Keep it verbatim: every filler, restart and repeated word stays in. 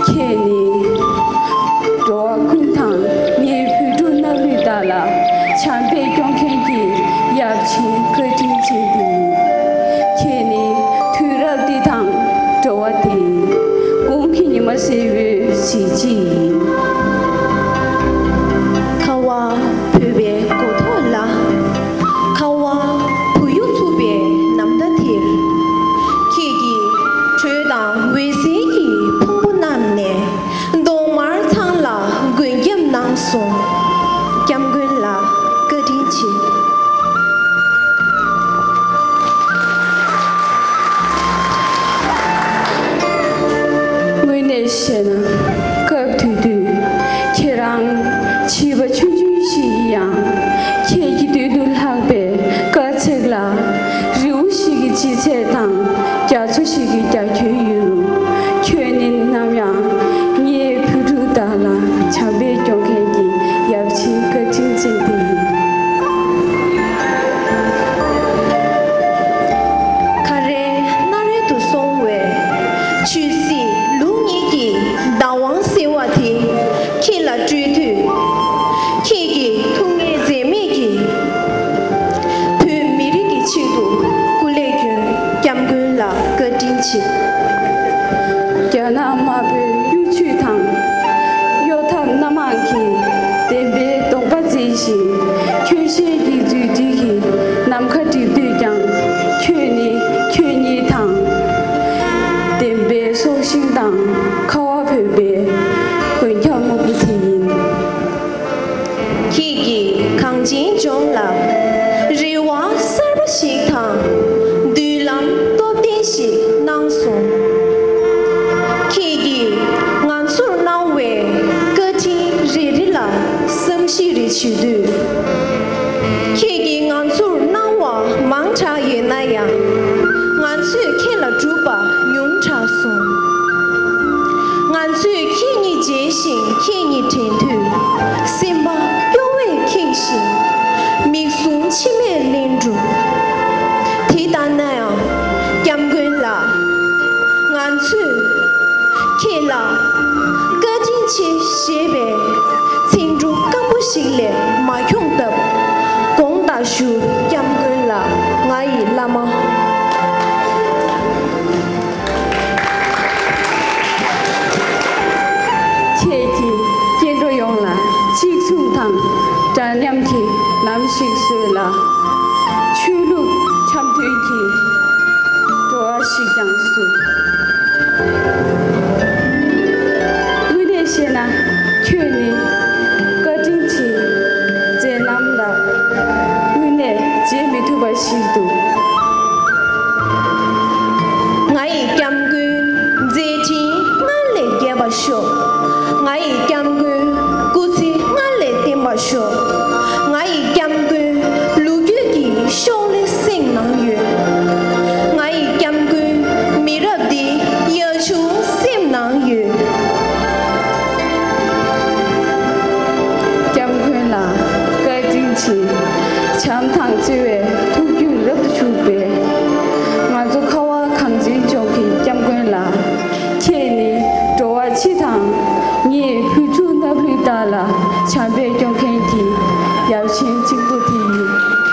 ཁྱེད་ནི་འགྲོ་བ་ཀུན་དང་ངའི་བོད་ཕྲུག་སྣབས་ལུད་དག་ལ་བྱམས་པས་སྐྱོང་མཁན་གྱི་ཡབ་ཆེན་བཀའ་དྲིན་ཅན་དེ་ཡིན། ཁྱེད་ནི་དུས་རབས་འདི་དང་འགྲོ་བ་འདིའི་དགུང་གི་ཉི་མ་ཟེར་བའི་གཟི་བརྗིད་ཡིན། ཁ་བ་བོད་པའི་མགོ་ཐོག་ལ། ཁ་བ་བུ་ཡུག་འཚུབ་པའི་ནམ་ཟླ་དེར། ཁྱེད་ཀྱི་དྲོད་དང་འོད་ཟེར་གྱི་ཕུང་པོ་བསྣམས་ནས། གདོང་དམར་ཚང་ལ་མགོན་སྐྱབས་གནང་སོང་། སྐྱབས་མགོན་ལགས་བཀའ་དྲིན་ཆེ། དངོས་གནས་བཤད་ན་སྐབས་དེ་དུས་ཁྱེད་རང་བྱིས་པ་ཆུང་ཆུང་ཞིག་ཡིན་ཡང་། ཁྱེད་ཀྱི་མདུན་དུ་ལྷགས་པའི་དཀའ་ཚེགས་ལ་རི་བོ་ཞིག་གི་ལྗིད་ཚད་དང་རྒྱ་མཚོ་ཞིག་གི་རྒྱ་ཁྱོན་ཡོད་རུང་། ཁྱོད་ནི་ནམ་ཡང་ངའི་བུ་ཕྲུག་དག་ལ་བྱམས་པས་སྐྱོང་མཁན་གྱི་ཡབ་ཆེན་བཀའ་དྲིན་ཅན་དེ་ཡིན། ཁ་རས་སྣ་རལ་དུ་སོང་བའི་ཆོས་སྲིད་ལུགས་གཉིས་ཀྱི་བདག་དབང་ཟེར་བ་དེ་ཁྱེད་ལ་སྤྲོད་དུས། ཁྱེད་ཀྱི་ཐུགས་ངལ་འཛེམས་མེད་ཀྱིས་བོད་མི་རིགས་ཀྱི་ཆེད་དུ་སྐུ་ལས་བསྐྱོན། སྐྱབས་མགོན་ལགས་བཀའ་དྲིན་ཆེ། རྒྱ་ནག་དམར་པོའི་གཡོ་ཇུས་དང་གཡོ་ཐབས་སྣ་མང་གིས་བདེན་པའི་གདོང་པ་འཛིན་ཞིང་། ཁྱོད་ཤེས་ཀྱི་རྫུ་འཕྲུལ་གྱིས་ནམ་མཁའ་སྒྲིབ་དུས་ཀྱང་། ཁྱོད་ནི་ཆོས་ཉིད་དང་བདེན་པའི་སྲོག་ཤིང་དང་། ཁ་བ་བོད་པའི་མགོན་སྐྱབས་དམར་པོ་དེ་ཡིན། ཁྱེད་ཀྱིས་གངས་ཅན་ལྗོངས་ལ་རེ་བ་གསར་པ་ཞིག་དང་། མདུན་ལམ་སྟོབས་ལྡན་ཞིག་གནང་སོང་། ཁྱེད་ཀྱིས་ང་ཚོར་གནང་བའི་བཀའ་དྲིན་རེ་རེ་ལ་བསམ་ཤེས་རེ་བྱེད་དུས། ཁྱེད་ཀྱིས་ང་ཚོར་གནང་བ་མང་དྲགས་ཡོད་ན་ཡང་། ང་ཚོས་ཁྱེད་ལ་བསྒྲུབས་པ་ཉུང་དྲགས་སོང་། ང་ཚོས་ཁྱེད་ཉིད་མཇལ་ཞིང་ཁྱེད་ཉིད་དྲན་དུས། སེམས་པ་སྐྱོ་བས་ཁེངས་ཤིང་། མིག་ཟུང་མཆི་མས་བརླན་འགྲོ། དེ་ལྟ་ན་ཡང་སྐྱབས་མགོན་ལགས། ང་ཚོས་ཁྱེད་ལ་བཀའ་དྲིན་ཆེ་ཞེས་པའི་ཚིག་འབྲུ་སྐམ་པོ་ཞིག་ལས་མ་འཁྱོངས་སྟབས། དགོངས་དག་ཞུ། སྐྱབས་མགོན་ལགས། ང་ཡི་བླ་མ། ཁྱེད་ཀྱིས་སྐྱེ་འགྲོ་ཡོངས་ལ་གཅིག་མཚུངས་དང་འདྲ་མཉམ་གྱི་ལམ་ཞིག་བཟོས་ལ། ཆོས་ལུགས་འཆམ་མཐུན་གྱི་འགྲོ་བ་ཞིག་ཀྱང་བཟོས། དངོས་གནས་བཤད་ན་ཁྱོད་ནི་བཀའ་དྲིན་ཆེ། མཛད་རྣམ་ལ་དངོས་གནས་བརྗེད་མི་ཐུབ་པ་ཞིག་འདུག། ང་ཡི་སྐྱབས་མགོན་མཛད་འཕྲིན་སྔར་ལས་རྒྱས་པར་ཤོག། ང་ཡི་སྐྱབས་མགོན་སྐུ་ཚེ་སྔར་ལས་བརྟན་པར་ཤོག། ང་ཡི་སྐྱབས་མགོན་ལོ་རྒྱུས་ཀྱི་ཤོག་ལྷེ་གསེང་ནང་ཡོད། ང་ཡི་སྐྱབས་མགོན་མི་རབས་འདིའི་ཡ་ཆུང་སེམས་ནང་ཡོད། སྐྱབས་མགོན་ལགས་བཀའ་དྲིན་ཆེ། བྱམས་དང་བརྩེ་བའི་ཐུགས་རྒྱུད་རབ་ཏུ་ཕྱུག་པའི་ང་ཚོ་ཁ་བ་གངས་ཅན་ལྗོངས་ཀྱི་སྐྱབས་མགོན་ལགས། ཁྱེད་ནི་འགྲོ་བ་སྤྱི་དང་ངའི་བུ་ཕྲུག་སྣབས་ལུད་དག་ལ་བྱམས་པས་སྐྱོང་མཁན་གྱི་ཡབ་ཆེན་གཅིག་པུ་དེ་ཡིན།